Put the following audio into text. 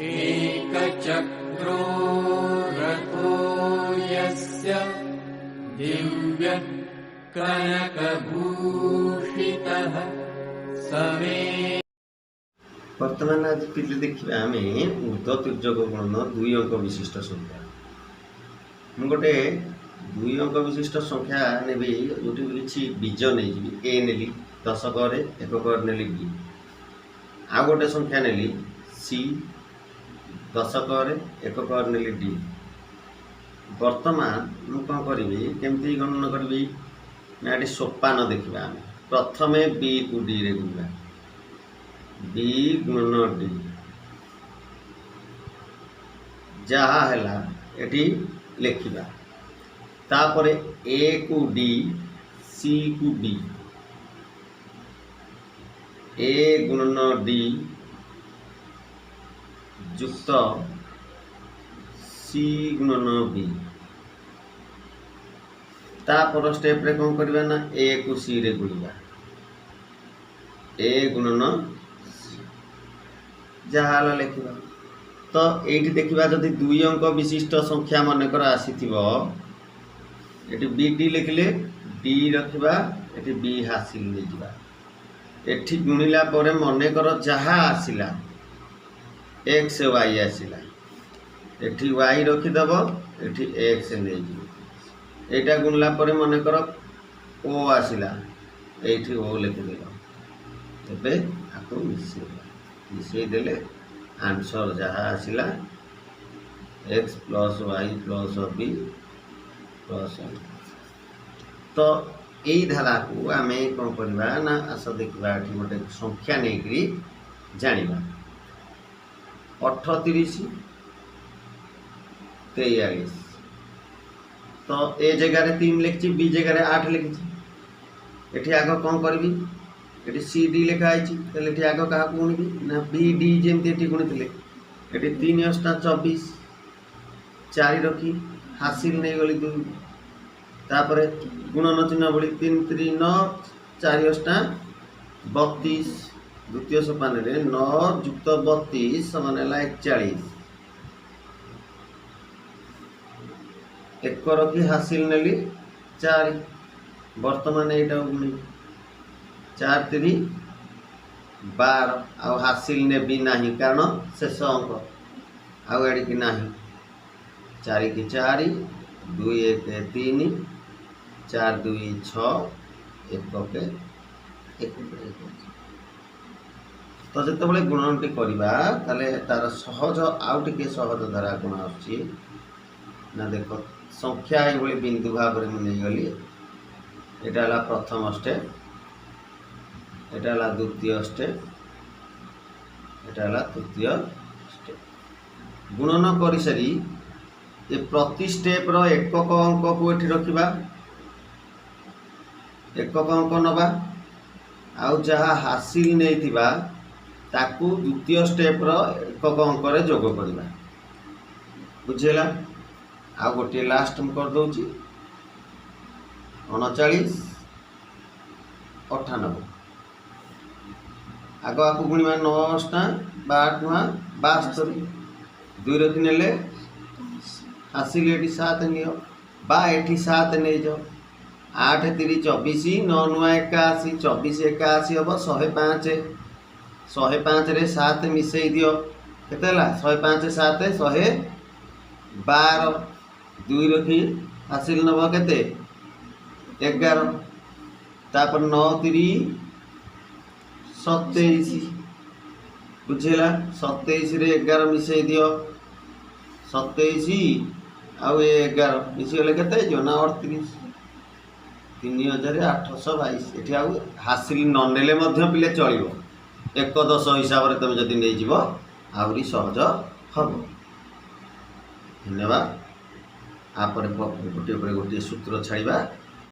एकचक्रो रथो यस्य दिव्यः कनकभूषितः समे। ବର୍ତ୍ତମାନ ଆଜି ପିଲେ ଦେଖିବା ଆମେ ଉର୍ଦ୍ଧ୍ୱ ତୀର୍ଯ୍ୟକ ଗୁଣନ, ଦୁଇ ଅଙ୍କ ବିଶିଷ୍ଟ ସଂଖ୍ୟା। ମୁଁ ଗୋଟେ ଦୁଇ ଅଙ୍କ ବିଶିଷ୍ଟ ସଂଖ୍ୟା ନେବି, ଯେଉଁଠି କିଛି ବୀଜ ନେଇଯିବି। ଏ ନେଲି ଦଶକରେ, ଏକକରେ ନେଲି ବି। ଆଉ ଗୋଟେ ସଂଖ୍ୟା ନେଲି ସି, ଦଶକରେ, ଏକକରେ ନେଲି ଡି। ବର୍ତ୍ତମାନ ମୁଁ କ'ଣ କରିବି, କେମିତି ଗଣନ କରିବି ନା, ଏଠି ସୋପାନ ଦେଖିବା ଆମେ। ପ୍ରଥମେ ବିକୁ ଡିରେ ଗୁଣିବା। ବି ଗୁଣନ ଡି ଯାହା ହେଲା ଏଠି ଲେଖିବା। ତାପରେ ଏ କୁ ଡି, ସି କୁ ବି। ଏ ଗୁଣନ ଡି ଯୁକ୍ତ ସି ଗୁଣନ ବି। ତାପର ଷ୍ଟେପ୍ରେ କ'ଣ କରିବା ନା, ଏ କୁ ସିରେ ଗୁଣିବା। ଏ ଗୁଣନ ସି ଯାହା ହେଲା ଲେଖିବା। ତ ଏଇଠି ଦେଖିବା, ଯଦି ଦୁଇ ଅଙ୍କ ବିଶିଷ୍ଟ ସଂଖ୍ୟା ମନେକର ଆସିଥିବ, ଏଠି ବି ଡି ଲେଖିଲେ ଡି ରଖିବା, ଏଠି ବି ହାସିଲ ନେଇଯିବା। ଏଠି ଗୁଣିଲା ପରେ ମନେକର ଯାହା ଆସିଲା, ଏକ୍ସ ୱାଇ ଆସିଲା, ଏଠି ୱାଇ ରଖିଦେବ, ଏଠି ଏକ୍ସ ନେଇଯିବ। ଏଇଟା ଗୁଣିଲା ପରେ ମନେକର ଓ ଆସିଲା, ଏଇଠି ଓ ଲେଖିଦେଲ। ଏବେ ଆକୁ ମିଶେଇବା। ମିଶେଇ ଦେଲେ ଆନ୍ସର୍ ଯାହା ଆସିଲା, X plus Y plus B plus. ତ ଏଇ ଧାରାକୁ ଆମେ କ'ଣ କରିବା ନା, ଆସ ଦେଖିବା, ଏଠି ଗୋଟେ ସଂଖ୍ୟା ନେଇକରି ଜାଣିବା। 38, 43। ତ ଏ ଜାଗାରେ 3 ଲେଖିଛି, ବି ଜାଗାରେ 8 ଲେଖିଛି। ଏଠି ଆଗ କ'ଣ କରିବି? ଏଠି ସି ଡି ଲେଖା ହେଇଛି, ତାହେଲେ ଏଠି ଆଗ କାହାକୁ ଗୁଣିବି ନା, ବି ଡି, ଯେମିତି ଏଠି ଗୁଣିଥିଲେ। ଏଠି 3 ଅଷ୍ଟା 24, 4 ରଖି ହାସିଲ ନେଇଗଲି 2। ତାପରେ ଗୁଣନ ଚିହ୍ନ ଭଳି 3 3 9, 4 ଅଷ୍ଟା 32। ଦ୍ୱିତୀୟ ସୋପାନରେ 9 ଯୁକ୍ତ 32 ସମାନ ହେଲା 41। 1 ରଖି ହାସିଲ ନେଲି 4। ବର୍ତ୍ତମାନ ଏଇଟାକୁ ଗୁଣିବି। 4 ତିରି 12, ଆଉ ହାସିଲ ନେବି ନାହିଁ, କାରଣ ଶେଷ ଅଙ୍କ ଆଉ ଏଡ଼ିକି ନାହିଁ। 4 କି 4, 2 1 3, 4 2 6, 1 1 1। ତ ଯେତେବେଳେ ଗୁଣନଟି କରିବା, ତାହେଲେ ତାର ସହଜ, ଆଉ ଟିକେ ସହଜ ଧାରା କ'ଣ ଆସୁଛି ନା, ଦେଖ, ସଂଖ୍ୟା ଏଇଭଳି ବିନ୍ଦୁ ଭାବରେ ମୁଁ ନେଇଗଲି। ଏଇଟା ହେଲା ପ୍ରଥମ ଷ୍ଟେପ୍, ଏଇଟା ହେଲା ଦ୍ୱିତୀୟ ଷ୍ଟେପ୍, ଏଇଟା ହେଲା ତୃତୀୟ ଷ୍ଟେପ୍। ଗୁଣନ କରିସାରି ଏ ପ୍ରତି ଷ୍ଟେପ୍ର ଏକକ ଅଙ୍କକୁ ଏଠି ରଖିବା, ଏକକ ଅଙ୍କ ନେବା, ଆଉ ଯାହା ହାସିଲ ନେଇଥିବା ତାକୁ ଦ୍ୱିତୀୟ ଷ୍ଟେପ୍ର ଏକକ ଅଙ୍କରେ ଯୋଗ କରିବା। ବୁଝିହେଲା? ଆଉ ଗୋଟିଏ ଲାଷ୍ଟ ମୁଁ କରିଦେଉଛି। 39, 98। ଆଗ ଆକୁ ଗୁଣିବା। 9 ଅଷ୍ଟା ବା 8 ନଅ 72, 2 ରଖି ନେଲେ ହାସିଲ ଏଠି 7 ନିଅ ବା ଏଠି 7 ନେଇଯାଅ। 8 ତିରି 24, 9 ନଅ 81, 24 81 ହେବ 105। 105ରେ 7 ମିଶେଇ ଦିଅ, କେତେ ହେଲା? 105 7 112। 2 ରଖି ହାସିଲ ନେବ କେତେ? 11। ତାପରେ 9 ତିରି 27। ବୁଝିହେଲା? 27ରେ 11 ମିଶେଇ ଦିଅ। 27 ଆଉ ଏ 11 ମିଶିଗଲେ କେତେ ହେଇଯିବ ନା, 38। 3822। ଏଠି ଆଉ ହାସିଲ ନ ନେଲେ ମଧ୍ୟ ପିଲେ ଚଳିବ। ଏକ ଦଶ ହିସାବରେ ତୁମେ ଯଦି ନେଇଯିବ, ଆହୁରି ସହଜ ହେବ। ଧନ୍ୟବାଦ। ଆପରେ ଗୋଟିଏ ପରେ ଗୋଟିଏ ସୂତ୍ର ଛାଡ଼ିବା।